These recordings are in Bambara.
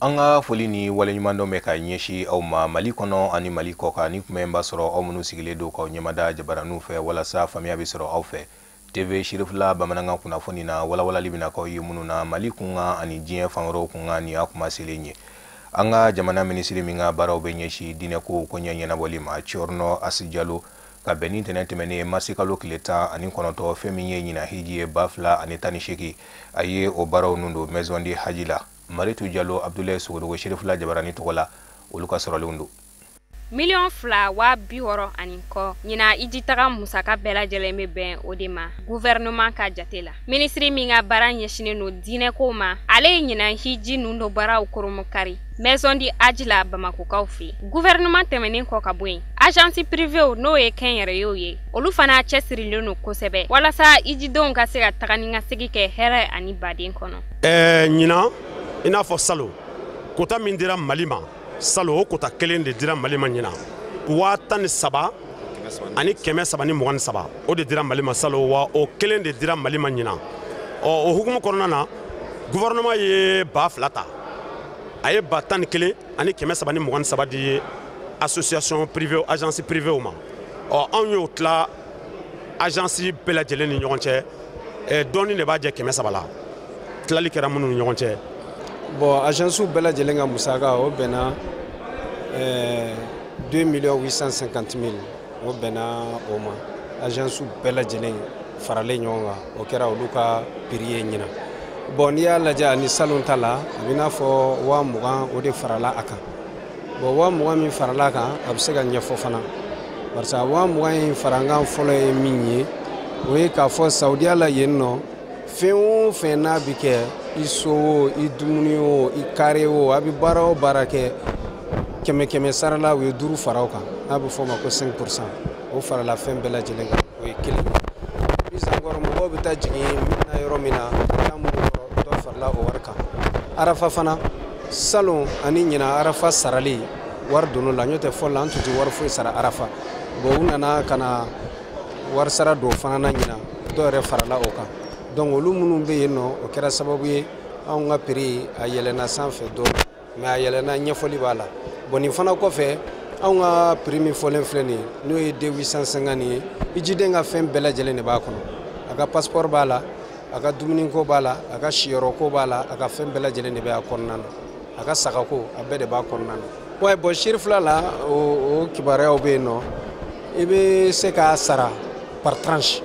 An ka foli ni waleɲumandɔn bɛ ka ɲɛsin aw ma Mali kɔnɔ ani Mali kɔkan. Ni kuma in b'a sɔrɔ aw minnu sigilen don k'aw ɲɛmada jabaraninw fɛ walasa faamuya bɛ sɔrɔ aw fɛ TV Cherifla bamanankan kunnafoni na, walawalali bɛna k'aw ye minnu na Mali kunkan ani diɲɛ fan wɛrɛw kunkan. Nin y'a kuma selen ye. An ka jamana minisiri min ka baaraw bɛ ɲɛsin diinɛko ko ɲɛ ɲɛnabɔli ma, Thierno Hass Diallo, ka bɛn ni ntɛnɛn tɛmɛnen marisi kalo tile 19, fɛn min ye ɲinan hiji ye 2018, a ye o baaraw nun don Maison du Hadj la. Maritu Jalo, Abdoulaye Sogodogo, Cherifla jabarani tɔgɔ la, olu ka sɔrɔlenw don. 2,060 000 ani kɔ ɲina ijitaga musaka bɛɛ lajɛlen bɛ bɛn o de ma gouvernement ka jate la. Minisiri min ka baara ɲɛsinen don diinɛkow ma, ale ye ɲinan hiji nun don baaraw koromokari Maison du Hadj la Bamakokaw fɛ. Gouvernement tɛmɛnen kɔ ka bɔ yen, agence privéw, n'o ye kɛnyɛrɛyew ye, olu fana cɛsirilen don kosɛbɛ walasa ijidenw ka se ka taga ni ka segin kɛ hɛrɛ ani baden kɔnɔ. Ɲinan, i n'a fɔ salon, quota min dira Mali ma salon, o quota kelen de dira Mali ma ɲinan, 13,323, o de dira Mali ma salon, wa o kelen de dira Mali ma ɲinan. Ɔ, o hukumu kɔnɔna na, gouvernement ye 2000 ta, a ye 11,323 di association privée, agence privée ma. Ɔ, anw y'o tila agence bɛɛ lajɛlen ni ɲɔgɔn cɛ, dɔɔni de b'a jɛ 300 la, tilali kɛra minnu ni ɲɔgɔn cɛ. Bon, agence bɛɛ lajɛlen ka musaka, o bɛnna 2 millions 850 mille, o bɛnna o ma. Agence bɛɛ lajɛlen faralen ɲɔgɔn kan, o kɛra olu ka prix ye ɲinan. Bon, n'i y'a lajɛ ani salon ta la, a bɛ n'a fɔ 20,000 o de farala a kan. Bon, 20,000 min farala a kan, a bɛ se ka ɲɛfɔ fana, barisa 20,000 in farankan fɔlɔ ye min ye, o ye k'a fɔ Saudiya la yen nɔ, fɛn o fɛn n'a bɛ kɛ, i so o, i dumuni o, i kare o, a bɛ baara o baara kɛ, kɛmɛ kɛmɛ sara la, u ye 5 fara o kan, n'a bɛ fɔ o ma ko 5%. O farala fɛn bɛɛ lajɛlen kan, o ye kelen ye. Plus encore, mɔgɔw bɛ taa jigin min na yɔrɔ min na, taa minnu kɔrɔ, dɔ farala o wari kan. Arafa fana, salon ani ɲinan arafa sarali wari donn'o la, n'o tɛ fɔlɔ la an tun tɛ wari foyi sara arafa. Bon, u nana ka na wari sara don fana na ɲinan, dɔw yɛrɛ farala o kan. Donc olu minnu bɛ yen nɔ, o kɛra sababu ye anw ka prix a yɛlɛnna sanfɛ dɔɔni, mais a yɛlɛnna, ɲɛfɔli b'a la. Bon, nin fana kɔfɛ, anw ka prix min fɔlen filɛ nin ye, n'o ye 2 850 ye, ijiden ka fɛn bɛɛ lajɛlen de b'a kɔnɔ. A ka passeport b'a la, a ka dumuniko b'a la, a ka siyɔrɔko b'a la, a ka fɛn bɛɛ lajɛlen de bɛ a kɔnɔna na, a ka sagako, a bɛɛ de b'a kɔnɔna na. Ouais, bon, Cherifla la, o kibaruyaw bɛ yen nɔ. I bɛ se k'a sara par tranche,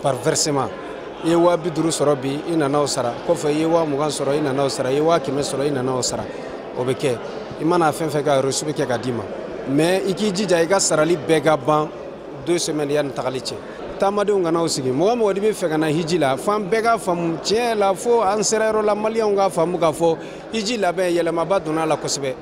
par versement. I ye 50,000 sɔrɔ bi, i nana o sara. Kɔfɛ, i ye 20,000 sɔrɔ, i nana o sara. I ye 100,000 sɔrɔ, i nana o sara. O bɛ kɛ. I mana fɛn fɛn kɛ, reçu bɛ kɛ ka d'i ma. Mais i k'i jija i ka sarali bɛɛ ka ban 2 semaines yanni tagali cɛ. Taamadenw kana o sigi. Mɔgɔ mɔgɔ bɛ fɛ ka na hiji la, f'an bɛɛ ka faamu tiɲɛ la, fo an sera yɔrɔ la, maliyɛnw k'a faamu k'a fɔ hiji labɛn, yɛlɛmaba donna a la kosɛbɛ.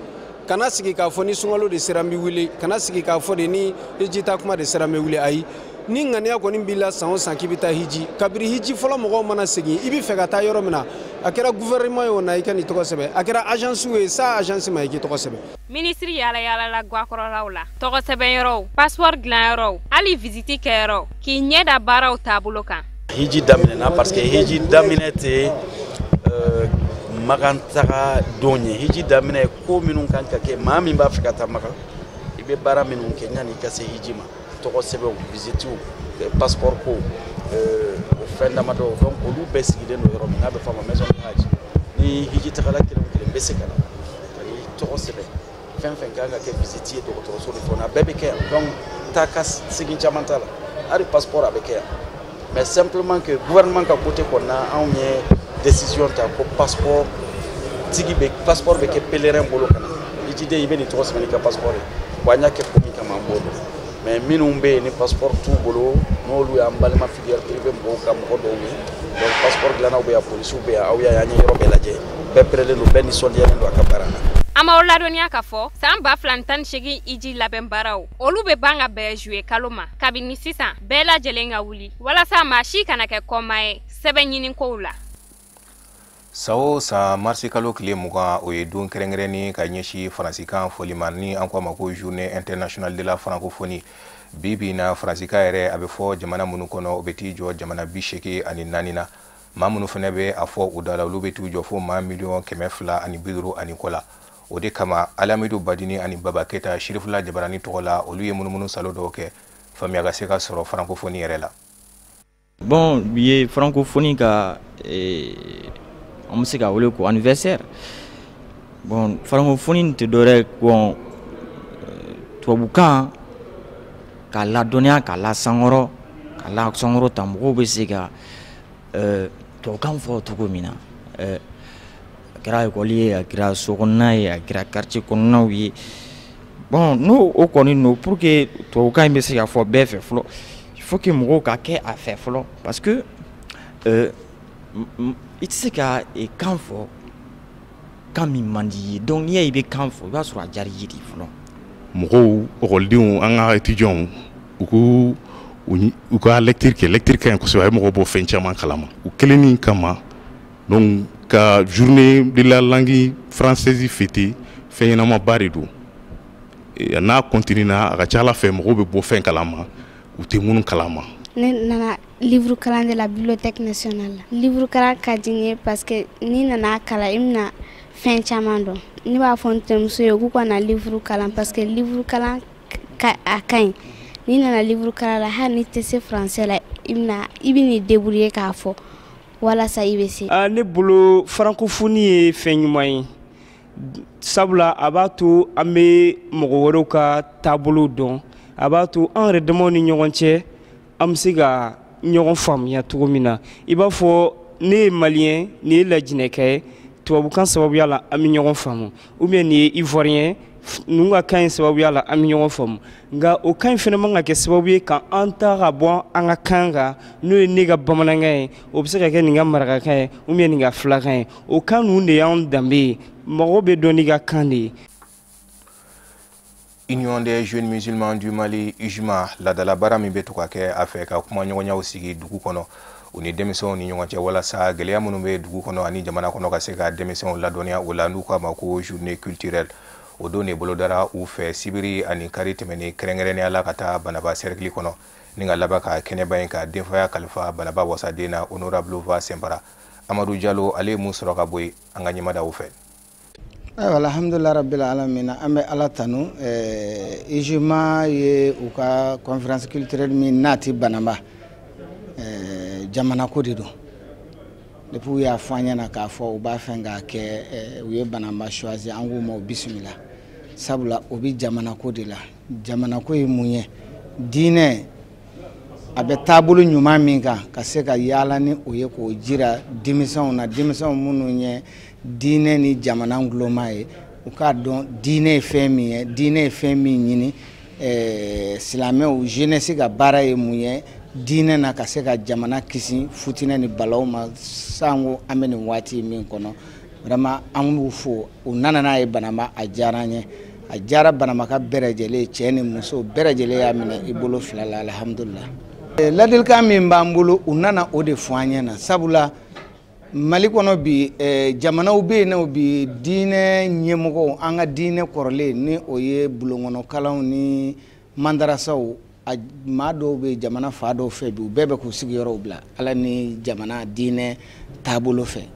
Kana sigi k'a fɔ ni sunkalo de sera n bɛ wuli, kana sigi k'a fɔ de ni hiji taa kuma de sera n bɛ wuli. Ayi, ni ŋaniya kɔni b'i la san o san k'i bɛ taa hiji, kabiri hiji fɔlɔ mɔgɔw mana segin, i bɛ fɛ ka taa yɔrɔ min na, a kɛra gouvernement ye o na, i ka n'i tɔgɔ sɛbɛn, a kɛra agence ye sa, agence ma, i k'i tɔgɔ sɛbɛn. Minisiri yala yalala gwakɔrɔlaw la, tɔgɔ sɛbɛn yɔrɔw, passeport dilanyɔrɔw, hali visite kɛyɔrɔw, k'i ɲɛ da baaraw taabolo kan. Hiji daminɛna, parce que hiji daminɛ tɛ makan taga don ye. Hiji daminɛ, ko minnu kan ka kɛ, maa min b'a fɛ ka taa Makan, i bɛ baara minnu kɛ yanni i ka se hiji ma, tɔgɔ sɛbɛnw, visitiw, passeport ko, o fɛn damadɔ. Donc olu bɛɛ sigilen don yɔrɔ min n'a bɛ fɔ a ma Maison du Hadj. Ni hiji tagala kelen o kelen bɛ se ka na ka n'i tɔgɔ sɛbɛn, fɛn fɛn kan ka kɛ visite ye, dɔgɔtɔrɔso ni fɛnw na, a bɛɛ bɛ kɛ yan. Donc taa ka segin caman t'a la, hali passeport a bɛ kɛ yan. Mais simplement que gouvernement ka côté kɔni na, anw ye décision ta ko passeport tigi bɛ, passeport bɛ kɛ pèlerin bolo ka na. Hijiden, i bɛ nin tɔgɔ sɛbɛn n'i ka passeport ye. Wa an y'a kɛ ko min kama, an b'o dɔn. Mais minnu bɛ yen ni passeport t'u bolo, n'olu y'an balima filière privée mɔgɔw ka mɔgɔ dɔw ye, donc passeport dilannaw bɛ yan, polisiw bɛ yan, aw y'a ye, an ye yɔrɔ bɛɛ lajɛ, bɛɛ pɛrɛlen don, bɛɛ nisɔndiyalen don a ka baara la. An b'aw ladɔnniya k'a fɔ san 2018 iji labɛn baaraw, olu bɛ ban ka bɛn juillet kalo ma. Kabini sisan, bɛɛ lajɛlen ka wuli walasa maa si kana kɛ kɔma ye sɛbɛn ɲinikow la. San o san, marisi kalo tile 20, o ye don kɛrɛnkɛrɛnnen ka ɲɛsin faransikan fɔli ma, ni an ko a ma ko Journée internationale de la francophonie. Bi bi in na, faransikan yɛrɛ a bɛ fɔ jamana minnu kɔnɔ, o bɛ t'i jɔ jamana 84 na. Maa minnu fana bɛ a fɔ u da la, olu bɛ t'u jɔ fo maa 250,000 ani kɔ la. O de kama, Alamidu Badini ani Baba Keta, Sirifila Jabarani tɔgɔ la, olu ye munumunu salo dɔw kɛ, faamuya ka se ka sɔrɔ francophonie yɛrɛ la. Bon, bi ye francophonie ka an bɛ se ka wele ko anniversaire. Bon, francophonie tɛ dɔwɛrɛ ye, bon, tubabukan k'a ladɔnniya, k'a la sankɔrɔ, k'a la sankɔrɔ ta, mɔgɔw bɛ se ka tubabukan fɔ cogo min na. A kɛra ekɔli ye, a kɛra so kɔnɔna ye, a kɛra quartier kɔnɔnaw ye. Bon, n'o o kɔni don, pour que tubabukan in bɛ se ka fɔ bɛɛ fɛ fɔlɔ, il faut que mɔgɔw ka kɛ a fɛ fɔlɔ, parce que i tɛ se ka kan fɔ kan min man di i ye. Donc n'i y'a ye i bɛ kan fɔ, i b'a sɔrɔ a diyara i ye de fɔlɔ. Mɔgɔw, ekɔlidenw, an ka étudiants, u k'u u ka lecture kɛ. Lecture ka ɲi kosɛbɛ, a bɛ mɔgɔw bɔ fɛn caman kalama. U kelennin kama, donc ka journée de la langue française fêter, fɛn ɲɛnamaba de don. N'a continue na, a ka ca ala fɛ, mɔgɔw bɛ bɔ fɛn kalama u tɛ minnu kalama. Ne nana livre kalan de la Bibliothèque nationale la. Livre kalan ka di n ye parce que n'i nana kalan, i bɛna fɛn caman dɔn. Ne b'a fɔ n tɛnɛmuso ye k'u ka na livre kalan, parce que livre kalan ka a ka ɲi. N'i nana livre kalan la, hali n'i tɛ se français la, i bɛna i bɛ n'i débrouiller k'a fɔ walasa i bɛ se. Ne bolo, francophonie ye fɛn ɲuman ye, sabula a b'a to an bɛ mɔgɔ wɛrɛw ka taabolow dɔn, a b'a to an yɛrɛ damaw ni ɲɔgɔn cɛ, an bɛ se ka ɲɔgɔn faamuya cogo min na. I b'a fɔ ne ye malien, nin ye lajinɛkɛ ye, tubabukan sababuya la an bɛ ɲɔgɔn faamu, ou bien nin ye ivoirien, ninnu ka kan in sababuya la an bɛ ɲɔgɔn faamu. Nka o kan in fana man ka kɛ sababu ye ka an ta ka bɔ an ka kan kan, n'o ye ne ka bamanankan ye, o bɛ se ka kɛ nin ka marakakan ye, ou bien nin ka filakan ye. O kan ninnu de y'anw danbe ye. Mɔgɔ bɛ dɔn n'i ka kan de ye. Union des jeunes musulmans du Mali, UJMA, ladala baara min bɛ to ka kɛ a fɛ ka kumaɲɔgɔnyaw sigi dugu kɔnɔ, u ni denmisɛnw ni ɲɔgɔn cɛ, walasa gɛlɛya minnu bɛ dugu kɔnɔ ani jamana kɔnɔ, ka se ka denmisɛnw ladɔnniya o la, n'u k'a ma ko journée culturelle, o don de bolodara u fɛ sibiri ani kari tɛmɛnen, kɛrɛnkɛrɛnnenya la ka taa Banaba cercle kɔnɔ, ni ka laban ka kɛnɛba in ka denfaya kalifa Banaba wasaden na, honorable Va Sɛnpara. Amadu Jalo, ale ye mun sɔrɔ ka bɔ yen? An ka ɲɛmada o fɛ. Ayiwa, alhamdulilah rabbil alamin, an bɛ Ala tanu. UJMA ye u ka conférence culturelle min nati Banaba, jamana ko de don. Depuis u y'a fɔ an ɲɛna k'a fɔ u b'a fɛ k'a kɛ, u ye Banaba choisi, an k'u ma u bisimila, sabula o bɛ jamana ko de la. Jamana ko ye mun ye? Diinɛ a bɛ taabolo ɲuman min kan, ka se ka yaala ni o ye k'o jira denmisɛnw na, denmisɛnw minnu ye diinɛ ni jamana guloma ye, u k'a dɔn diinɛ ye fɛn min ye, diinɛ ye fɛn min ɲini, silamɛw jeunesse ka baara ye mun ye diinɛ na, ka se ka jamana kisi futinɛ ni balaw ma, sango an bɛ nin waati min kɔnɔ. Vraiment, an b'u fo. U nana n'a ye Banaba, a diyara an ye, a diyara Banabaka bɛɛ lajɛlen, cɛ ni muso bɛɛ lajɛlen y'a minɛ i bolo fila la. Alihamudulila, ladilikan min b'an bolo, u nana o de fɔ an ɲɛna, sabula Mali kɔnɔ bi, jamanaw bɛ yen nɔ bi, diinɛ ɲɛmɔgɔw, an ka diinɛ kɔrɔlen ni o ye bulonkɔnɔkalanw ni mandarasaw, a maa dɔw bɛ jamana fa dɔw fɛ bi, u bɛɛ bɛ k'u sigiyɔrɔw bila Ala ni jamana diinɛ taabolo fɛ.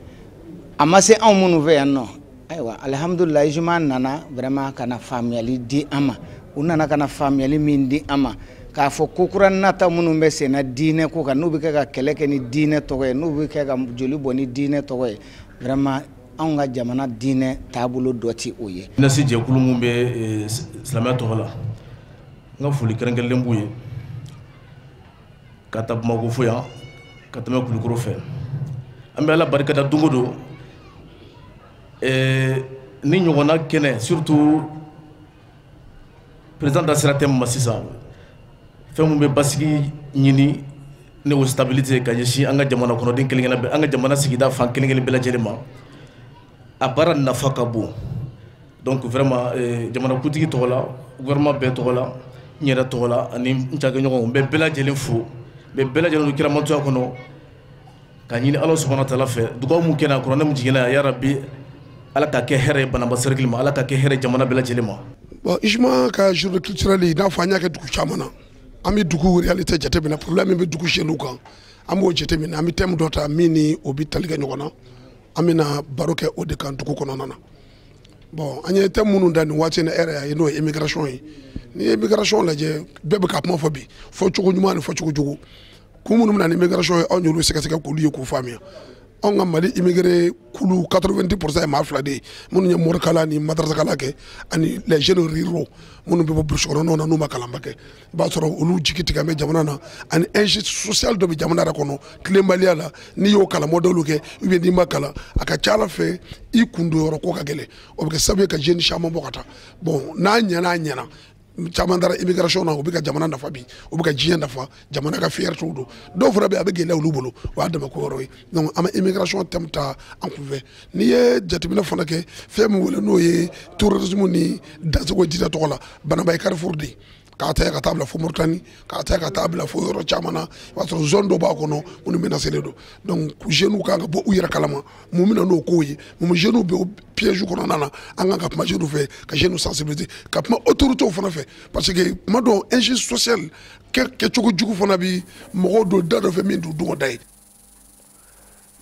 A ma se anw minnu fɛ yan nɔ. Ayiwa, alihamudulila, UJMA nana vraiment ka na faamuyali di an ma. U nana ka na faamuyali min di an ma, k'a fɔ ko kura nata minnu bɛ sen na diinɛ ko kan, n'u bɛ kɛ ka kɛlɛ kɛ ni diinɛ tɔgɔ ye, n'u bɛ kɛ ka joli bɔ ni diinɛ tɔgɔ ye, vraiment anw ka jamana diinɛ taabolo dɔ ti o ye. Nasi jɛkulu mun bɛ silamɛya tɔgɔ la, n ka foli kɛrɛnkɛrɛnlen b'u ye, ka taa Bamakɔ fo yan, ka tɛmɛ Kulukoro fɛ. An bɛ Ala barikada don o don ni ɲɔgɔnna kɛnɛ, surtout président da sera thème ma sisan, fɛn mun bɛ basigi ɲini ni o stabilité ka ɲɛsin an ka jamana kɔnɔden kelen kelen bɛɛ, an ka jamana sigida fan kelen kelen bɛɛ lajɛlen ma, a baara nafa ka bon. Donc vraiment, jamanakuntigi tɔgɔ la, gouvernement bɛɛ tɔgɔ la, n yɛrɛ tɔgɔ la ani n cakɛɲɔgɔnw, n bɛ bɛɛ lajɛlen fo, n bɛ bɛɛ lajɛlen don kiramantoya kɔnɔ, ka ɲini Ala subahana taala fɛ, dugawu mun kɛra, kuranɛ mun jiginna, ya rabi, Ala ka kɛ hɛrɛ ye Banaba cercle ma, Ala ka kɛ hɛrɛ jamana bɛɛ lajɛlen ma. Bon, UJMA ka journée culturelle, i n'a fɔ an y'a kɛ dugu caman na, an bɛ dugu réalité jateminɛ, problème min bɛ dugu jeunes kan. An b'o jateminɛ, an bɛ thème dɔ ta min ni o bɛ tali kɛ ɲɔgɔn na, an bɛna baro kɛ o de kan dugu kɔnɔna na. Bon, an ye thème minnu da nin waati in na, e yɛrɛ y'a ye, n'o ye immigration ye. N'i ye immigration lajɛ, bɛɛ bɛ ka kuma fɔ bi, fɔcogo ɲuman ni fɔcogo jugu. Kun minnu bɛ na ni immigration ye, anw y'olu sɛgɛsɛgɛ k'olu ye k'u faamuya. Anw ka Mali immigré kulu 90% ye maa fila de ye, minnu ye morikala ni madarasakala kɛ, ani les jeunes ruraux minnu bɛ bɔ brousse kɔnɔnaw na, n'u ma kalanba kɛ. I b'a sɔrɔ olu jigi tigɛ bɛ jamana na, ani injustice sociale dɔ bɛ jamana yɛrɛ kɔnɔ, tilenbaliya la. N'i y'o kalan modèle kɛ ou bien n'i ma kalan, a ka ca ala fɛ i kun don yɔrɔ ko ka gɛlɛn. O bɛ kɛ sababu ye ka jeune caman bɔ ka taa. Bon, n'a ɲɛna, a ɲɛna. Caman taara immigration na, u bɛ ka jamana nafa bi, u bɛ ka diɲɛ nafa, jamana ka fierté don. Dɔw fana bɛ yen, a bɛ gɛlɛya olu bolo, o y'a dama ko yɔrɔ ye. Donc an bɛ immigration thème ta an kunfɛ. N'i ye jateminɛ fana kɛ, fɛn min wele n'o ye terrorisme ni dansago diinɛ tɔgɔ la, Banamba ye carrefour de ye, k'a ta ka taa bila fo Mauritanie, k'a ta ka taa bila fo yɔrɔ caman na. I b'a sɔrɔ zone dɔ b'a kɔnɔ minnu menacelen don. Donc jeunes kan ka bɔ u yɛrɛ kalama mun bɛ na n'o kow ye, mun jeunes bɛ o piège kɔnɔna na. An kan ka kuma jeunes fɛ, ka jeunes sensibiliser, ka kuma autorités fana fɛ, parce que kuma dɔw injustice sociale kɛcogo jugu fana bi mɔgɔw don da dɔ fɛ min t'u dungɔ da ye.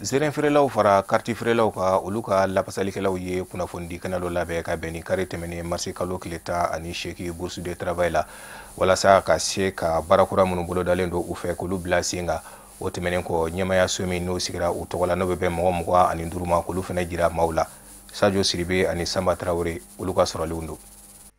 Zeren feerelaw fara kariti feerelaw kan, olu ka lafasalikɛlaw ye kunnafonidi kɛnɛ dɔ labɛn ka bɛn ni kari tɛmɛnen marisi kalo tile 18 bourse de travail la, walasa ka se ka baara kura minnu bolodalen don u fɛ, k'olu bila sen kan. O tɛmɛnen kɔ, ɲɛmayaso min n'o sigira u tɔgɔ la, n'o bɛ bɛn mɔgɔ 25 ma, k'olu fana jira maaw la. Sadio Siribe ani Sanba Tarawele, olu ka sɔrɔlenw don.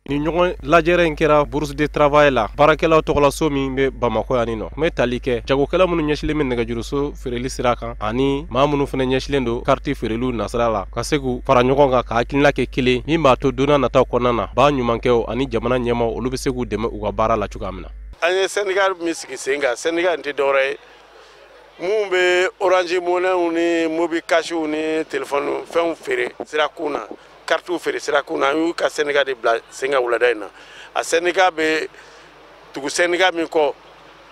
Ni ɲɔgɔn lajɛrɛ in kɛra bourse de travail la, baarakɛlaw tɔgɔlaso min bɛ Bamakɔ yan nɔ, n bɛ tali kɛ jagokɛla minnu ɲɛsilen bɛ nɛgɛjuruso feereli sira kan, ani maa minnu fana ɲɛsilen don kariti feereliw nasira la, ka se k'u fara ɲɔgɔn kan ka hakilina kɛ kelen min b'a to don n'a nataw kɔnɔna na, ba ɲumankɛw ani jamana ɲɛmaaw, olu bɛ se k'u dɛmɛ u ka baara la cogoya min na. An ye syndicat min sigi sen kan, syndicat in tɛ dɔwɛrɛ ye mun bɛ Orange Money ni MobiCash ni téléphone fɛnw feere sirakun na, karitiw feere sirakun na. An y'u ka syndicat de bila sen kan wulada in na. A syndicat bɛ tugu syndicat min kɔ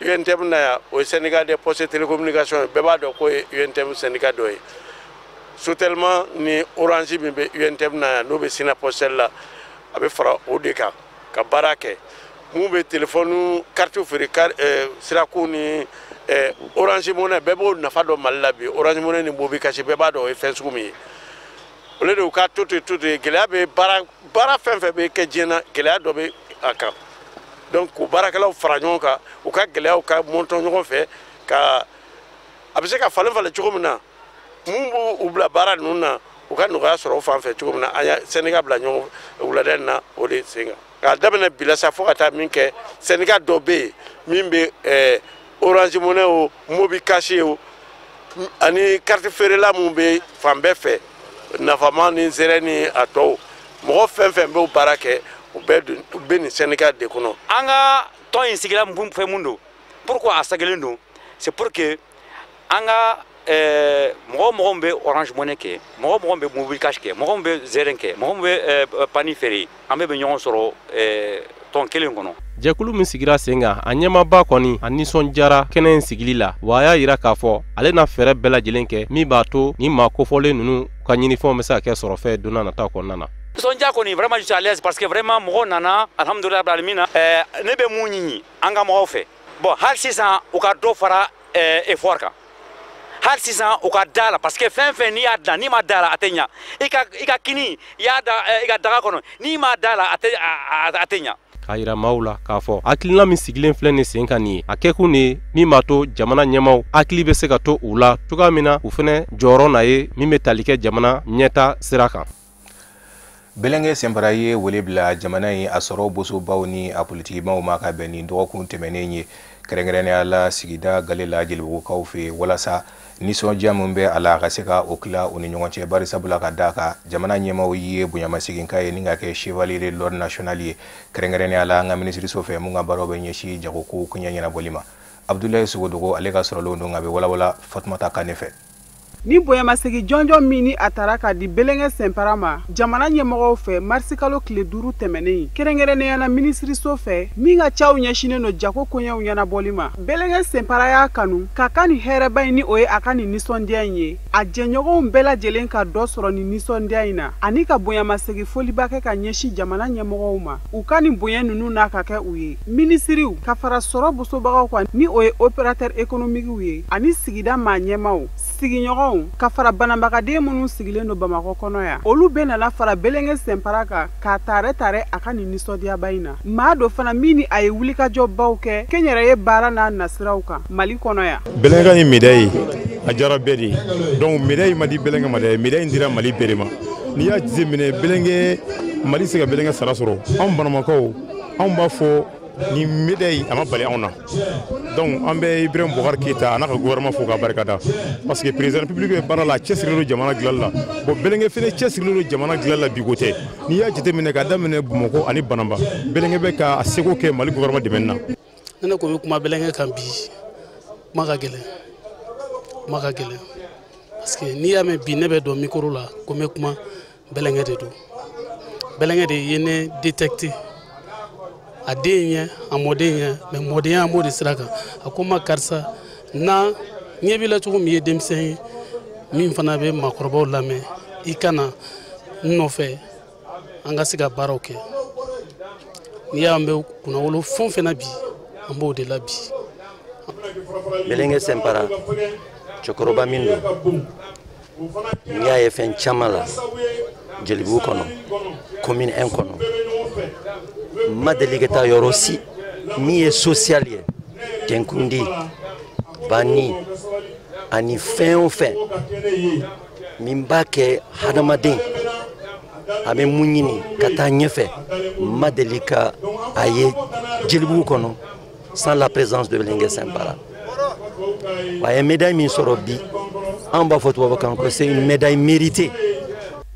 UNTM na yan, o ye syndicat des postes et télécommunications ye. Bɛɛ b'a dɔn k'o ye UNTM syndicat dɔ ye. Sotelma ni Orange min bɛ UNTM na yan, n'o bɛ Sinapostel la, a bɛ fara o de kan ka baara kɛ. Mun bɛ téléphone karitiw feere sirakun ni Orange Money, bɛɛ b'o nafa dɔn Mali la bi. Orange Money ni MobiCash, bɛɛ b'a dɔn o ye fɛn sugu min ye. O de u ka to ten to ten, gɛlɛya bɛ baara fɛn fɛn bɛ kɛ diɲɛ na, gɛlɛya dɔ bɛ a kan. Donc k'u baarakɛlaw fara ɲɔgɔn kan, u ka gɛlɛyaw ka mɔntɔn ɲɔgɔn fɛ, ka a bɛ se ka falen falen cogo min na, mun b'u bila baara ninnu na, u ka nɔgɔya sɔrɔ o fan fɛ cogo min na. An ye syndicat bila ɲɔgɔn wulada in na o de sen kan. K'a daminɛ bi la sa fo ka taa min kɛ, syndicat dɔ bɛ yen min bɛ Orange Money o, MobiCash o, ani carte feerela mun bɛ fan bɛɛ fɛ, nafama ni zɛrɛ ni a tɔw, mɔgɔ fɛn fɛn b'o baara kɛ, u bɛɛ bɛ nin syndicat de kɔnɔ. An ka tɔn in sigira mun fɛn mun don, pourquoi a sagilen don, c'est pour que an ka mɔgɔ mɔgɔ min bɛ Orange Money kɛ, mɔgɔ mɔgɔ min bɛ MobiCash kɛ, mɔgɔ min bɛ zɛrɛn kɛ, mɔgɔ min bɛ pani feere, an bɛɛ bɛ ɲɔgɔn sɔrɔ tɔn kelen kɔnɔ. Jɛkulu min sigira sen kan, a ɲɛmaaba kɔni a nisɔndiyara kɛnɛ in sigili la, wa a y'a yira k'a fɔ ale na fɛɛrɛ bɛɛ lajɛlen kɛ min b'a to ni maa kofɔlen ninnu ka ɲinifɛnw bɛ se ka kɛ sɔrɔfɛn don n'a nataw kɔnɔna na. Nisɔndiya kɔni, vraiment je suis à l'aise parce que vraiment mɔgɔw nana, alhamdulilayi rabbil alamina. Ne bɛ mun ɲini an ka mɔgɔw fɛ, bon hali sisan u ka dɔ fara effort kan, hali sisan u ka da la, parce que fɛn fɛn n'i y'a da, n'i ma da la a tɛ ɲa. I ka kini i y'a da i ka daga kɔnɔ, n'i ma da la a tɛ ɲa. K'a yira maaw la k'a fɔ hakilina min sigilen filɛ nin sen kan nin ye, a kɛkun de ye min b'a to jamana ɲɛmaaw hakili bɛ se ka to u la cogoya min na, u fɛnɛ jɔyɔrɔ na ye min bɛ tali kɛ jamana ɲɛta sira kan. Bɛlɛnkɛ Senbara ye wele bila jamana in a sɔrɔ bosobaw ni a politikimaw ma ka bɛn ni dɔgɔkun tɛmɛnen ye, kɛrɛnkɛrɛnnenya la sigida gale la Jelibugukaw fɛ, walasa nisɔndiya min bɛ a la a ka se ka o tila u ni ɲɔgɔn cɛ. Bari sabula ka d'a kan jamana ɲɛmaaw ye bonyamasegin ye ni ka kɛ chevalier de l'ordre national ye, kɛrɛnkɛrɛnnenya la an ka minisiriso fɛ mun ka baaraw bɛ ɲɛsin jagoko koɲɛ ɲɛnabɔli ma. Abdoulaye Sogodogo ale ka sɔrɔlenw don, a bɛ walawala Fatumata Kane fɛ. Ni bonyamasegin jɔnjɔn min ni a tara k'a di Bɛlɛnkɛ Sɛnpara ma jamana ɲɛmɔgɔw fɛ marisikalo tile 5 tɛmɛnen, kɛrɛnkɛrɛnnenya na minisiriso fɛ min ka caw ɲɛsinnen don jago koɲɛw ɲɛnabɔli ma. Bɛlɛnkɛ Sɛnpara y'a kanu k'a ka nin hɛrɛba in ni o ye a ka nin nisɔndiya in ye, a jɛɲɔgɔnw bɛɛ lajɛlen ka dɔ sɔrɔ nin nisɔndiya in na, ani ka bonyamasegin foliba kɛ ka ɲɛsin jamana ɲɛmɔgɔw ma u ka nin bonya ninnu n'a ka kɛ u ye. Minisiriw ka fara sɔrɔ bosobagaw kan ni o ye opérateur économique ye, ani sigida maa ɲɛmaaw, sigiɲɔgɔnw, ka fara banabagaden minnu sigilen don Bamakɔ kɔnɔ yan, olu bɛɛ nana fara Bɛlɛnkɛ Sɛnpara kan k'a taarɛ taarɛ a ka nin nisɔndiyaba in na. Maa dɔ fana min ni a ye wulikajɔbaw kɛ kɛnyɛrɛye baara n'a nasiraw kan Mali kɔnɔ yan. Bɛlɛnkɛ ye médaille ye, a diyara bɛɛ de ye. Donc médaille ma di Bɛlɛnkɛ ma dɛ, médaille in dira Mali bɛɛ de ma. N'i y'a jateminɛ Bɛlɛnkɛ, Mali se ka Bɛlɛnkɛ sara sɔrɔ. Anw Banamakaw, anw b'a fɔ ni médaille a ma bali anw na. Donc an bɛ Ibrahim Boubacar Keita a n'a ka gouvernement fo k'a barikada, parce que président République bɛ baara la, a cɛsirilen don jamana dilanli la. Bon, Bɛlɛnkɛ fɛnɛ cɛsirilen don jamana dilanli la bi ko tɛ. N'i y'a jateminɛ k'a daminɛ Bamakɔ ani Banamba, Bɛlɛnkɛ bɛ ka seko kɛ Mali gouvernement dɛmɛni na. Ne ko bɛ kuma Bɛlɛnkɛ kan bi, kuma ka gɛlɛn, kuma ka gɛlɛn, parce que n'i y'a mɛn bi ne bɛ don micro la ko n bɛ kuma, Bɛlɛnkɛ de don. Bɛlɛnkɛ de ye ne détecté, a den ɲɛ, a mɔden ɲɛ, mais mɔdenya an b'o de sira kan. A ko n ma karisa, na ɲɛ b'i la cogo min, i ye denmisɛn ye min fana bɛ maakɔrɔbaw lamɛn, i ka na n nɔfɛ an ka se ka baaraw kɛ. N'i y'a mɛn kunnawolo fɛn o fɛn na bi, an b'o de la bi. Bɛlɛnkɛ Sɛnpara cɛkɔrɔba min don, n y'a ye fɛn caman la Jelibugu kɔnɔ, commune 1 kɔnɔ. N ma deli ka taa yɔrɔ si min ye social ye, denkundi, banni ani fɛn o fɛn min b'a kɛ hadamaden a bɛ mun ɲini ka taa ɲɛfɛ, n ma deli ka a ye Jelibugu kɔnɔ sans la présence de Bɛlɛnkɛ Sɛnpara. A ye médaille min sɔrɔ bi, an b'a fɔ tubabukan ko c'est une médaille méritée.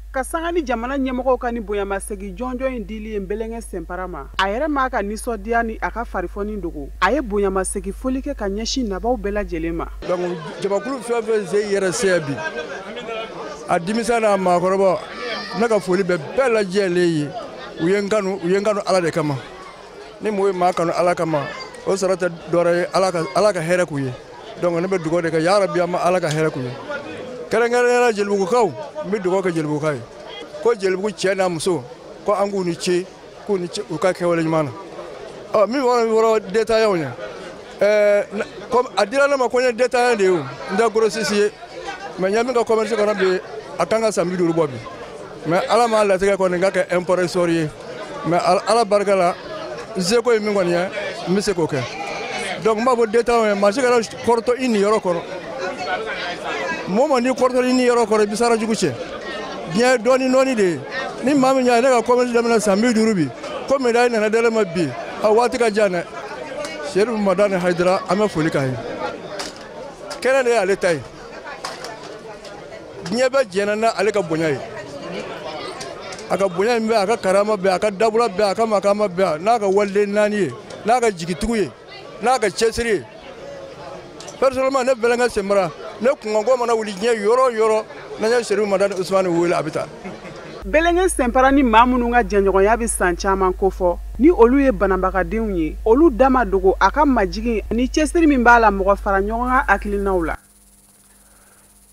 Ka sanga ni jamana ɲɛmɔgɔw ka ni bonyamasegin jɔnjɔn in dili ye Bɛlɛnkɛ Sɛnpara ma, a yɛrɛ m'a ka nisɔndiya ni a ka farifoni dogo. A ye bonyamasegin foli kɛ ka ɲɛsin nabaw bɛɛ lajɛlen ma. Donc jamakulu fɛn fɛn se yɛrɛ se bi, a denmisɛn n'a maakɔrɔba, ne ka foli bɛ bɛɛ lajɛlen ye. U ye n kanu, u ye n kanu Ala de kama. Ni mɔgɔ ye maa kanu Ala kama, o sɔrɔ tɛ dɔwɛrɛ ye, Ala ka hɛrɛ k'u ye. Donc ne bɛ dugawu de kɛ, yarabi an ma Ala ka hɛrɛ k'u ye. Kɛrɛnkɛrɛnnenya la Jelibugukaw, n bɛ dugawu kɛ Jelibugukaw ye ko Jelibugu cɛ n'a muso, ko an k'u ni ce, k'u ni ce u ka kɛwale ɲuman na. Ɔ min fɔra détaillants ye, ɛɛ comme a dira ne ma ko n ye détaillant de ye o, n tɛ grossiste ye, mais n ye min ka commerce kɔnɔ bi, a kan ka san 50 bɔ bi, mais Ala m'a latigɛ kɔni n ka kɛ importeur ye, mais Ala barika la n seko ye min kɔni ye, n bɛ se k'o kɛ. Donc n b'a fɔ détaillant ye, maa si kana kɔrɔtɔ i niyɔrɔ kɔrɔ. Mɔgɔ ma n'i kɔrɔtɔ i niyɔrɔ kɔrɔ, i bɛ sara jugu cɛ. Diɲɛ ye dɔɔni dɔɔni de ye. Ni maa min y'a ye ne ka commerce daminɛ san 50 bi, ko médaille nana di ne ma bi, a waati ka jan dɛ. Serifu Madani Hayidara, an bɛ foli k'a ye. Kɛnɛ de y'ale ta ye. Diɲɛ bɛɛ jɛnna n'ale ka bonya ye. A ka bonya in bɛɛ, a ka karama bɛɛ, a ka dabura bɛɛ, a ka makama bɛɛ, n'a ka waliden naani ye, n'a ka jigitigiw ye, n'a ka cɛsiri ye. Personnellement, ne Bɛlɛnkɛ Sɛnpara, ne kunkanko mana wuli diɲɛ yɔrɔ o yɔrɔ, n'an ye Serifu Madani Usumani wele, a bɛ taa. Bɛlɛnkɛ Sɛnpara ni maa minnu ka jɛɲɔgɔnya bɛ san caman kofɔ, ni olu ye banabagadenw ye, olu da ma dogo a ka majigin ni cɛsiri min b'a la mɔgɔ fara ɲɔgɔn kan hakilinaw la.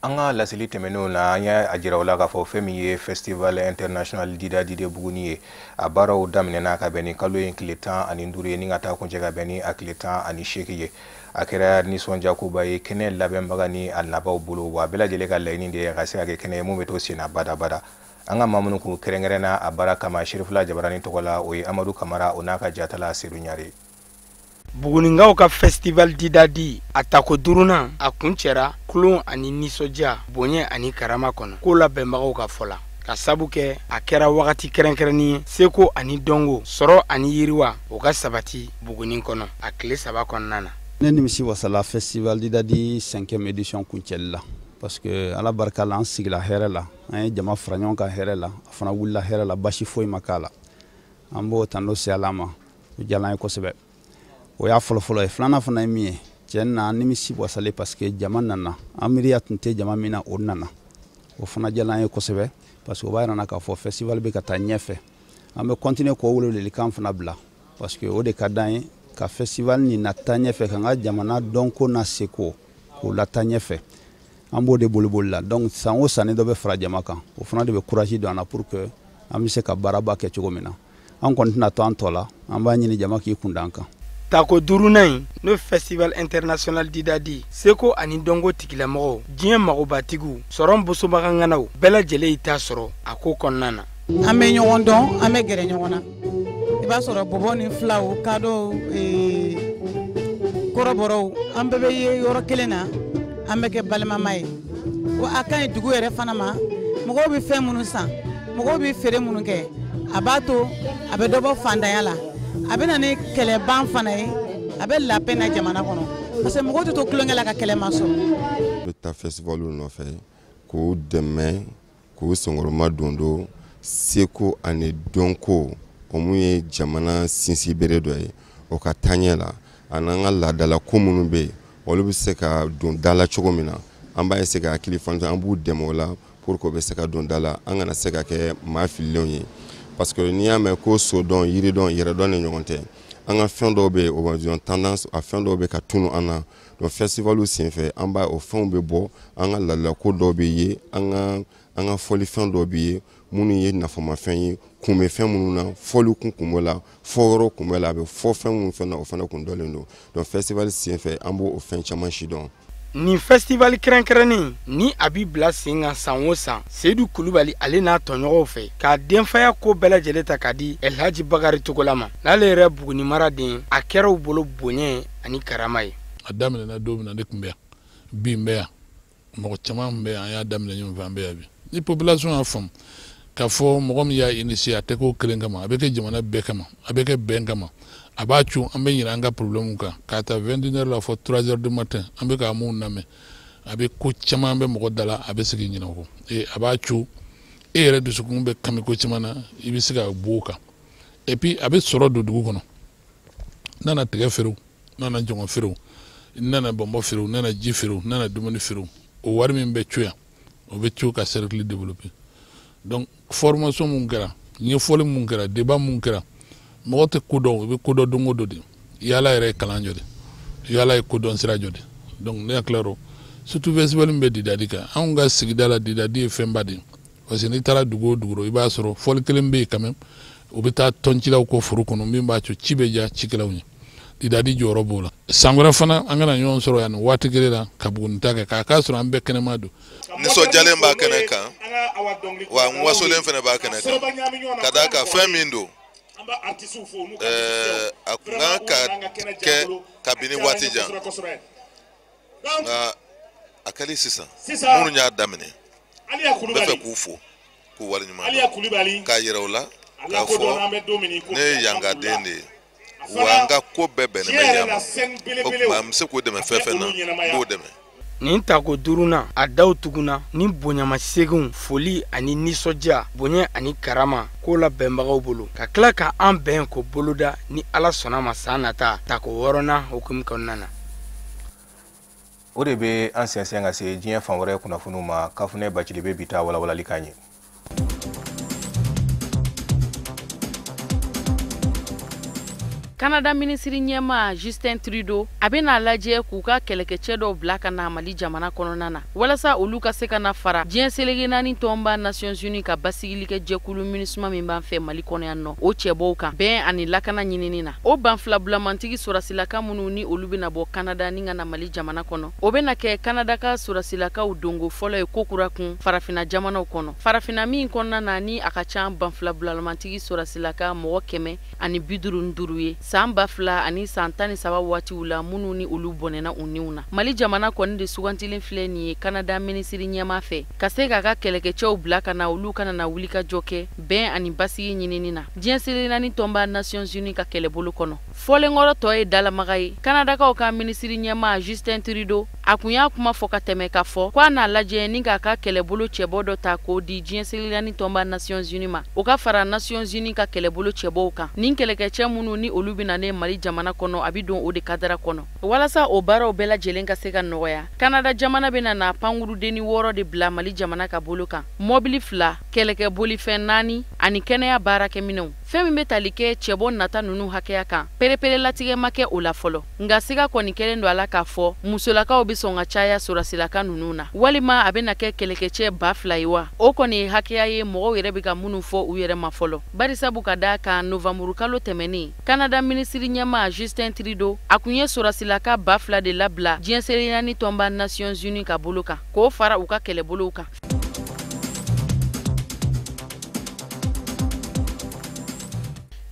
An ka laseli tɛmɛnenw na, an y'a jira o la k'a fɔ fɛn min ye festival international Didadi de Buguni ye, a baaraw daminɛna ka bɛn ni kalo in tile 15 ye, ni ka taa kuncɛ ka bɛn ni a tile 18 ye. A kɛra nisɔndiyakoba ye kɛnɛ labɛnbaga ni a nabaw bolo, wa bɛɛ lajɛlen ka laɲini de ye a ka se ka kɛ kɛnɛ ye mun bɛ to senna badabada. An ka maa minnu kun kɛrɛnkɛrɛnna a baara kama Serifula Jabarani tɔgɔ la, o ye Amadu Kamara, o n'a ka jatala Sedu Ɲare. Buguninkaw ka festival Didadi a tako 5nan a kuncɛra kulon ani nisɔndiya, bonya ani karama kɔnɔ, ko labɛnbagaw ka fɔ la, ka sabu kɛ a kɛra wagati kɛrɛnkɛrɛnnen ye seko ani dɔnko, sɔrɔ ani yiriwa o ka sabati Buguni kɔnɔ a tile 3 kɔnɔna na. Ne nimisi wasala festival Didadi 5e édition kuncɛli la, parce que Ala barika la an sigila hɛrɛ la, an ye jama fara ɲɔgɔn kan hɛrɛ la, a fana wulila hɛrɛ la, basi foyi ma k'a la. An b'o tando se Ala ma, o diyara an ye kosɛbɛ. O y'a fɔlɔfɔlɔ ye. Filanan fana ye min ye, Tiɲɛ na, an nimisi wasalen parce que jama nana, an miiriya tun tɛ jama min na, o nana. O fana diyara an ye kosɛbɛ parce que o b'a yira k'a fɔ festival bɛ ka taa ɲɛfɛ. An bɛ continuer k'o welewelekan fana bila parce que o de ka d'an ye, ka festival nin na taa ɲɛfɛ, k'an ka jamana dɔnko n'a seko k'o lataa ɲɛfɛ. An b'o de boliboli la. Donc san o san, ni dɔ bɛ fara jama kan, o fana de bɛ courage don an na pour que an bɛ se ka baaraba kɛ cogo min na. An kɔni tɛna to an tɔ la, an b'a ɲini jama k'i kun da an kan. Tako duurunan in, n'o Festival international d'Idadi, seko ani dɔnko tigilamɔgɔw, diɲɛ magobatigiw, sɔrɔ bosobaga ŋanaw bɛɛ lajɛlen y'i ta sɔrɔ a ko kɔnɔna na. An bɛ ɲɔgɔn dɔn, an bɛ gɛrɛ ɲɔgɔn na. I b'a sɔrɔ bɔbɔ ni filaw, kadɔw, kɔrɔbɔrɔw, an bɛɛ bɛ ye yɔrɔ kelen na, an bɛ kɛ balimama ye. Wa a ka ɲi dugu yɛrɛ fana ma. Mɔgɔw bɛ fɛn minnu san, mɔgɔw bɛ feere minnu kɛ, a b'a to a bɛ dɔ bɔ fantanya la. A bɛ na ni kɛlɛban fana ye, a bɛ la paix na jamana kɔnɔ, parce que mɔgɔw tɛ to tulonkɛ la ka kɛlɛ ma sɔrɔ. N bɛ taa festival nɔfɛ k'u dɛmɛ, k'u senkɔrɔma don don seko ani dɔnko, o mun ye jamana sinsinbere dɔ ye, o ka taaɲɛ la, ani an ka laadala ko minnu bɛ yen, olu bɛ se ka don da la cogo min na. An b'a essayer ka hakili fan, an b'u dɛmɛ o la pour que o bɛ se ka don da la, an kana se ka kɛ maa fililenw ye, parce que n'i y'a mɛn ko sodɔn, yiridɔn, yɛrɛdɔn ni ɲɔgɔn tɛ, an ka fɛn dɔw bɛ yen, o b'a tendance, a fɛn dɔw bɛ ka tunu an na. Donc festival senfɛ, an b'a o fɛnw bɛ bɔ, an ka laadalako dɔw bɛ ye, an ka fɔlifɛn dɔw bɛ ye minnu ye nafamafɛn ye, kun bɛ fɛn minnu na, fɔli kun b'o la, fɔyɔrɔ kun b'o la, a bɛ fɔ fɛn minnu fɛn na, o fana kun dɔnlen don. Donc festival senfɛ, an b'o fɛn caman si dɔn. Nin festival kɛrɛnkɛrɛnnen ni a bi bila sen kan san o san, Seyidu Kulubali ale n'a tɔɲɔgɔnw fɛ k'a denfaya ko bɛɛ lajɛlen ta k'a di Elhaji Bakari Togola ma, n'ale yɛrɛ Buguni mara den, a kɛra u bolo bonya ani karama ye. A daminɛna don min na, ne tun bɛ yan, bi n bɛ yan, mɔgɔ caman bɛ yan, an y'a daminɛ ɲɔgɔn fɛ, an bɛ yan bi. Ni population y'a faamu k'a fɔ mɔgɔ min y'a initier, a tɛ k'o kelen kama, a bɛ kɛ jamana bɛɛ kama, a bɛ kɛ bɛn kama, a b'a co an bɛ ɲinɛ an ka problème kan, k'a ta 21 heures la fɔ 3 heures du matin, an bɛ k'a mun lamɛn, a bɛ ko caman bɛ mɔgɔ da la, a bɛ segin ɲinɛ o kɔ. Et a b'a co e yɛrɛ dusukun bɛ kami ko caman na, i bɛ se ka bɔ o kan. Et puis a bɛ sɔrɔ don dugu kɔnɔ, n nana tigɛ feere, n nana jɔngɔ feere, n nana bɔnbɔn feere, n nana ji feere, n nana dumuni feere, o wari min bɛ co yan, o bɛ co ka cercle développer. Donc formation mun kɛra, ɲɛfɔli mun kɛra, débat mun kɛra, mɔgɔ tɛ ko dɔn, i bɛ ko dɔn don o don de. Yala yɛrɛ ye kalan jɔ de, yala ye kodɔn sira jɔ de. Donc ne hakili la, surtout festival min bɛ Didadi kan, anw ka sigida la, Didadi ye fɛnba de ye, parce que n'i taara dugu o dugu, i b'a sɔrɔ fɔli kelen bɛ yen quand même, u bɛ taa tɔncilaw kɔ foro kɔnɔ, min b'a to ci bɛ diya cikɛlaw ye. Didadi jɔyɔrɔ b'o la. San wɛrɛ fana, an kana ɲɔgɔn sɔrɔ yan nin waati kelen la ka Buguni ta kɛ k'a k'a sɔrɔ an bɛɛ kɛnɛma don. Nisɔndiyalen b'a kɛnɛ kan wa, n wasolen fana b'a kɛnɛ kan, ka d'a kan fɛn min don, a kun kan ka kɛ kabini waati jan, nka a kɛli sisan, minnu y'a daminɛ, n bɛ fɛ k'u fo, k'u waleɲuman dɔn, k'a yira u la k'a fɔ ne ye yankaden de ye wa n ka ko bɛɛ bɛnnen bɛ yan ma. O tuma n bɛ se k'o dɛmɛ fɛn fɛn na, n b'o dɛmɛ. Nin tako duurunan, a daw tugunna ni bonyamasegin, foli ani nisɔndiya, bonya ani karama ko la bɛnbagaw bolo, ka tila ka an bɛn ko boloda ni Ala sɔnna ma san nata tako wɔɔrɔnan hukumu kɔnɔna na. O de bɛ an sɛnsɛn ka se diɲɛ fan wɛrɛ kunnafoniw ma. Kafunɛ Bacili bɛ bi ta walawalali k'an ye. Kanada minisiri ɲɛma Justin Trudeau, a bɛna lajɛ k'u ka kɛlɛkɛcɛ dɔw bila ka na Mali jamana kɔnɔna na, walasa olu ka se ka na fara diɲɛ seleke naani tɔnba Nations Unies ka basigilikɛ jɛkulu MINUSMA min b'an fɛ Mali kɔnɔ yan nɔ, o cɛbɔw kan bɛn ani lakana ɲinini na. O banfilabulamatigi sɔrɔsilaka minnu ni olu bɛna bɔ Kanada ni ka na Mali jamana kɔnɔ, o bɛna kɛ Kanada ka sɔrɔsilakaw donko fɔlɔ ye kokura kun farafina jamanaw kɔnɔ, farafina min kɔnɔna na ni a ka ca banfilabulamatigi sɔrɔsilaka mɔgɔ 155 ye san 2013 waatiw la, minnu ni olu bɔnɛna u niw na. Mali jamana kɔni de sugantilen filɛ nin ye Kanada minisiri ɲɛma fɛ, ka se k'a ka kɛlɛkɛcɛw bila ka na, olu kana na wulikajɔ kɛ bɛn ani basigi ɲinini na diɲɛ seleke naani tɔnba Nations Unies ka kɛlɛbolo kɔnɔ. Fɔlenkɔrɔ tɔ ye dalamaga ye. Kanadakaw ka minisiri ɲɛmaa Justin Trudeau a kun y'a kuma fɔ ka tɛmɛ k'a fɔ ko a n'a lajɛ ni k'a ka kɛlɛbolo cɛbɔ dɔ ta k'o di diɲɛ seleke tɔnba Nations Unies ma, o ka fara Nations Unies ka kɛlɛbolo cɛbɔw kan. Nin kɛlɛkɛcɛ minnu ni olu bɛna ne Mali jamana kɔnɔ, a bɛ don o de kadara kɔnɔ. Walasa o baaraw bɛɛ lajɛlen ka se ka nɔgɔya, Kanada jamana bɛna na pankurudenni 6 de bila Mali jamana ka bolo kan, mɔbili 2, kɛlɛkɛ bolifɛn 4 ani kɛnɛya baarakɛminɛnw. Fɛn min bɛ tali kɛ cɛbɔ nata ninnu hakɛya kan, pereperelatigɛ ma kɛ o la fɔlɔ. Nka siga kɔni kɛlen don a la k'a fɔ musolakaw bɛ sɔn ka caya sɔrɔsilaka ninnu na, walima a bɛna kɛ kɛlɛkɛcɛ 2000 ye wa? O kɔni ye hakɛya ye mɔgɔw yɛrɛ bɛ ka minnu fɔ u yɛrɛ ma fɔlɔ. Barisabu ka d'a kan novanburukalo tɛmɛnen, Kanada minisiri ɲɛmaa Justin Trudeau a kun ye sɔrɔsilaka 2000 de labila diɲɛ seleke naani tɔnba Nations Unies ka bolo kan, k'o fara u ka kɛlɛbolow kan.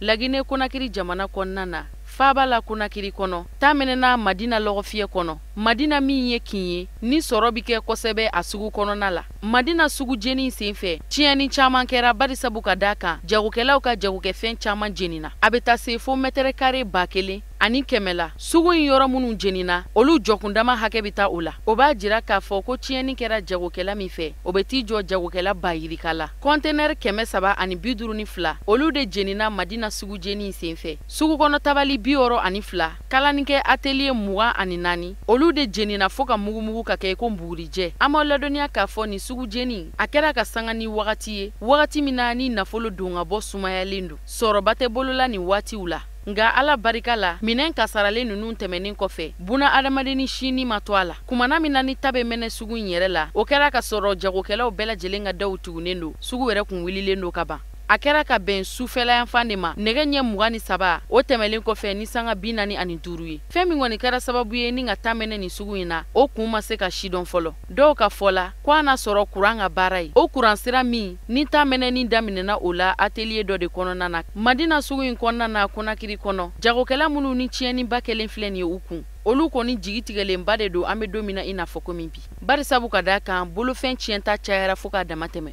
Lagine Konakiri jamana kɔnɔna na, faaba la Konakiri kɔnɔ, ta mɛnɛna Madina lɔgɔfiyɛ kɔnɔ. Madina min ye kin ye ni sɔrɔ bɛ kɛ kosɛbɛ a sugu kɔnɔna la. Madina sugu jeni senfɛ, tiɲɛni caman kɛra barisabu ka d'a kan jagokɛlaw ka jagokɛfɛn caman jenina. A bɛ taa se fo mɛtɛrɛ kare 1100 la. Sugu in yɔrɔ minnu jenina, olu jɔkundama hakɛ bɛ taa o la. O b'a jira k'a fɔ ko tiɲɛni kɛra jagokɛla min fɛ, o bɛ t'i jɔ jagokɛla 300 la. Kɔntenɛri 352, olu de jenina Madina sugu jeni senfɛ. Sugu kɔnɔ tabali 62, kalanikɛ atelier 24, olu de jenina fo ka mugumugu ka kɛ ko bugurijɛ. An b'aw ladɔnniya k'a fɔ nin sugu jeni a kɛra ka sanga ni wagati ye, wagati min na ni nafolo don ka bɔ sumayalen don, sɔrɔba tɛ bolola nin waatiw la. Nka Ala barika la, minɛn kasaralen ninnu tɛmɛnen kɔfɛ, buna adamadenni sini ma to a la. Kumana min na ni ta bɛ mɛnɛ sugu in yɛrɛ la, o kɛra ka sɔrɔ jagokɛlaw bɛɛ lajɛlen ka daw tugunnen don, sugu yɛrɛ kun wililen don ka ban. A kɛra ka bɛn sufɛlayanfan de ma, nɛgɛ ɲɛ 23, o tɛmɛlen kɔfɛ ni sanga 45 ye. Fɛn min kɔni kɛra sababu ye ni ka ta mɛnɛ nin sugu in na, o kun ma se ka sidɔn fɔlɔ. Dɔw ka fɔ la ko a n'a sɔrɔ kuran ka baara ye, o kuran sira min ni ta mɛnɛni daminɛna o la atelier dɔ de kɔnɔna na Madina sugu in kɔnɔna na Konakiri kɔnɔ. Jagokɛla minnu ni tiɲɛniba kɛlen filɛ nin ye u kun, olu kɔni jigi tigɛlenba de don an bɛ don min na i n'a fɔ komi bi. Barisabu ka d'a kan bolofɛn tiɲɛta cayara fo k'a dama tɛmɛ.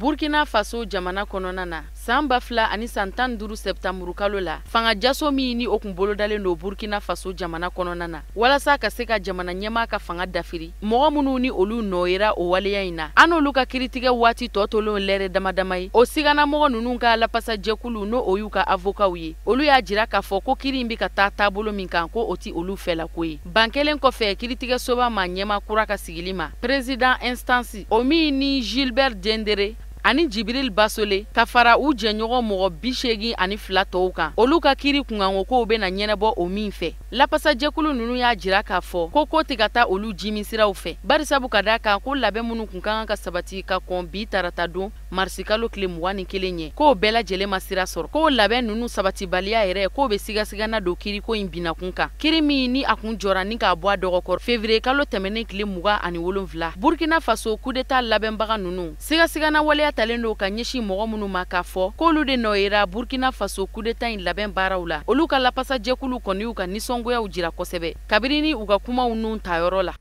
Burkina Faso jamana kɔnɔna na, san 2015 sɛptanburu kalo la, fanga jaso min ni o kun bolodalen don Burkina Faso jamana kɔnɔna na, walasa ka se ka jamana ɲɛmaa ka fanga dafiri, mɔgɔ minnu ni olu nɔ yera o waleya in na, an n'olu ka kiritigɛ waati tɔ tolen lɛrɛ dama dama ye. O siganamɔgɔ ninnu ka lapasajɛkulu n'o o y'u ka avokaw ye, olu y'a jira k'a fɔ ko kiri in bɛ ka taa taabolo min kan, ko o ti olu fɛlako ye. Ban kelen kɔfɛ kiritigɛsoba ma ɲɛmaa kura ka sigili ma, président instance o min ni Gilbert Diendéré ani Jibril Basole ka fara u jɛɲɔgɔn mɔgɔ 82 tɔw kan, olu ka kiri kunkanko kow bɛna ɲɛnabɔ o min fɛ. Lapasajɛkulu ninnu y'a jira k'a fɔ ko ko tɛ ka taa olu jimisiraw fɛ, barisabu ka d'a kan ko labɛn minnu kun ka kan ka sabati ka kɔn bi tarata don marisikalo tile 21 ɲɛ, k'o bɛɛ lajɛlen ma sira sɔrɔ. K'o labɛn ninnu sabatibaliya yɛrɛ k'o bɛ sigasigana don kiriko in binakun kan, kiri min ni a kun jɔra ni k'a bɔ a dɔgɔkɔrɔ février kalo tɛmɛnen tile 27. Burkina Faso coup d'état labɛnbaga ninnu sigasigana waleya talen don ka ɲɛsin mɔgɔ minnu ma k'a fɔ k'olu de nɔ yera Burkina Faso coup d'état in labɛn baaraw la, olu ka lapasajɛkulu kɔni y'u ka nisɔngoyaw jira kosɛbɛ kabini ni u ka kumaw nun tayɔrɔ la.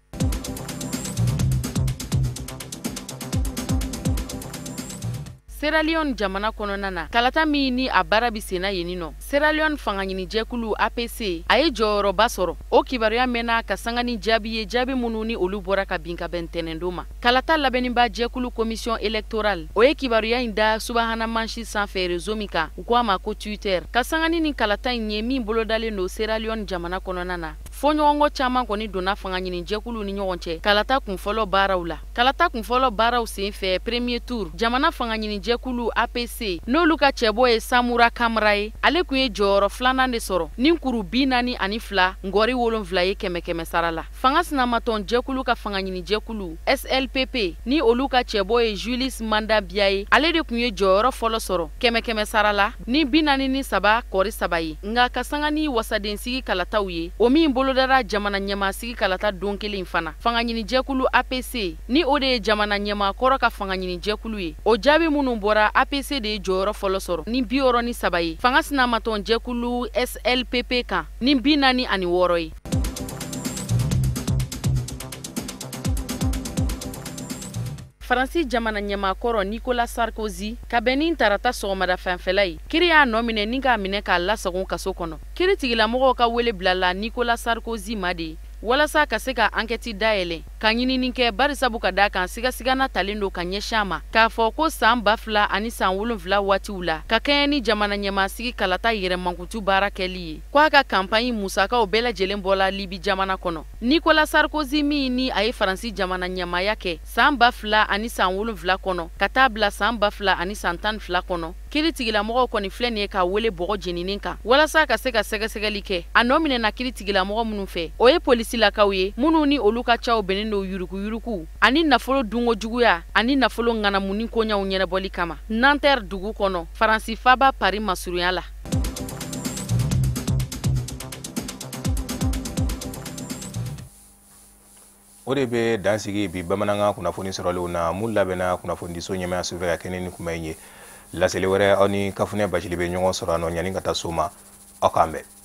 Sierra Leone jamana kɔnɔna na, kalata min ni a baara bɛ senna yen nɔ, Sierra Leone fangaɲinijɛkulu APC a ye jɔyɔrɔba sɔrɔ. O kibaruya mɛnna ka sanga ni jaabi ye, jaabi minnu ni olu bɔra ka bin ka bɛn ntɛnɛndon ma. Kalata labɛnniba jɛkulu commission électorale o ye kibaruya in da subahana mansin sanfɛ réseau min kan, u ko a ma ko Twitter, ka sanga ni kalata in ye min bolodalen don Sierra Leone jamana kɔnɔna na. Fɔɲɔgɔnkɔ caman kɔni donna fangaɲinijɛkulu ni ɲɔgɔn cɛ kalata kunfɔlɔ baaraw la. Kalata kunfɔlɔ baaraw senfɛ premier tour, jamana fangaɲinijɛkulu APC n'olu ka cɛbɔ ye Samura Kamara ye, ale kun ye jɔyɔrɔ filanan de sɔrɔ ni kuru 42 ngɔri 7 ye 100 sara la. Fanga sinamatɔn jɛkulu ka fangaɲinijɛkulu SLPP ni olu ka cɛbɔ ye Julius Manda Biya ye, ale de kun ye jɔyɔrɔ fɔlɔ sɔrɔ 100 sara la ni 43 kɔri 3 ye. Nka ka sanga ni wasadensigi kalataw ye, o min bolodara jamana ɲɛmaasigi kalata don kelen fana, fangaɲinijɛkulu APC ni o de ye jamana ɲɛmaakɔrɔ ka fangaɲinijɛkulu ye, o jaabi minnu bɔra APC de ye jɔyɔrɔ fɔlɔ sɔrɔ ni 63 ye fanga sinamatɔn jɛkulu SLPP kan ni 46 ye. Faransi jamana ɲɛmaakɔrɔ Nicolas Sarkozy, ka bɛn ni tarata sɔgɔmada fanfɛla ye, kiri y'a nɔ minɛ ni k'a minɛ k'a lasagon kaso kɔnɔ. Kiri tigilamɔgɔw ka wele bilala Nicolas Sarkozy ma de walasa ka se ka ankɛti dayɛlɛ ka ɲinini kɛ, barisabu ka da kan sigasigana talen don ka ɲɛsin a ma k'a fɔ ko san 2007 waatiw la, ka kɛɲɛ ni jamana ɲɛmaasigi kalata yɛrɛ mankutu baara kɛli ye, ko a ka kanpaɲi musakaw bɛɛ lajɛlen bɔla Libi jamana kɔnɔ. Nicolas Sarkozy min ni a ye Faransi jamana ɲɛmaaya kɛ san 2007 kɔnɔ ka taa bila san 2012 kɔnɔ, kiri tigilamɔgɔw kɔni filɛ nin ye k'a wele bɔgɔ jeninen kan walasa ka se ka sɛgɛsɛgɛli kɛ. A nɔ minɛna kiri tigilamɔgɔ minnu fɛ, o ye polisilakaw ye minnu ni olu ka caw bɛnnen don yuruguyurugu ani nafolo dunko juguya ani nafolo ŋanamuni koɲaw ɲɛnabɔli kama Nanterre dugu kɔnɔ, Faransi faaba Paris masurunya la. O de bɛ dansigi bi bamanankan kunnafoni sɔrɔlenw na mun labɛnna kunnafonidiso ɲɛmayaso fɛ ka kɛnɛ ni kuma in ye. Laseli wɛrɛ, aw ni Kafunɛ Bacili bɛ ɲɔgɔn sɔrɔ a nɔ. Ɲani ka taa so ma, aw k'an bɛn.